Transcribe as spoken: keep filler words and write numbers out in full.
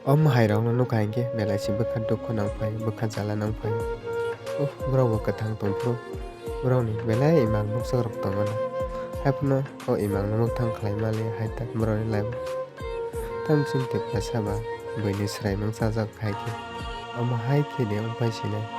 O mwhairokno nukha hinkhe belai se bwkha dukhu nang phai, bwkha jala nang phai. Uff, borok bo kwthang tongphuru, borokni belai imang bukchakrok tongmano. Haiphano o imangno mwkthang khlaima le hai tak borokni life-o. Tamsing tei phaisa ba buini swraimung chajak hai khe, omo hai khe de wng pai sinai.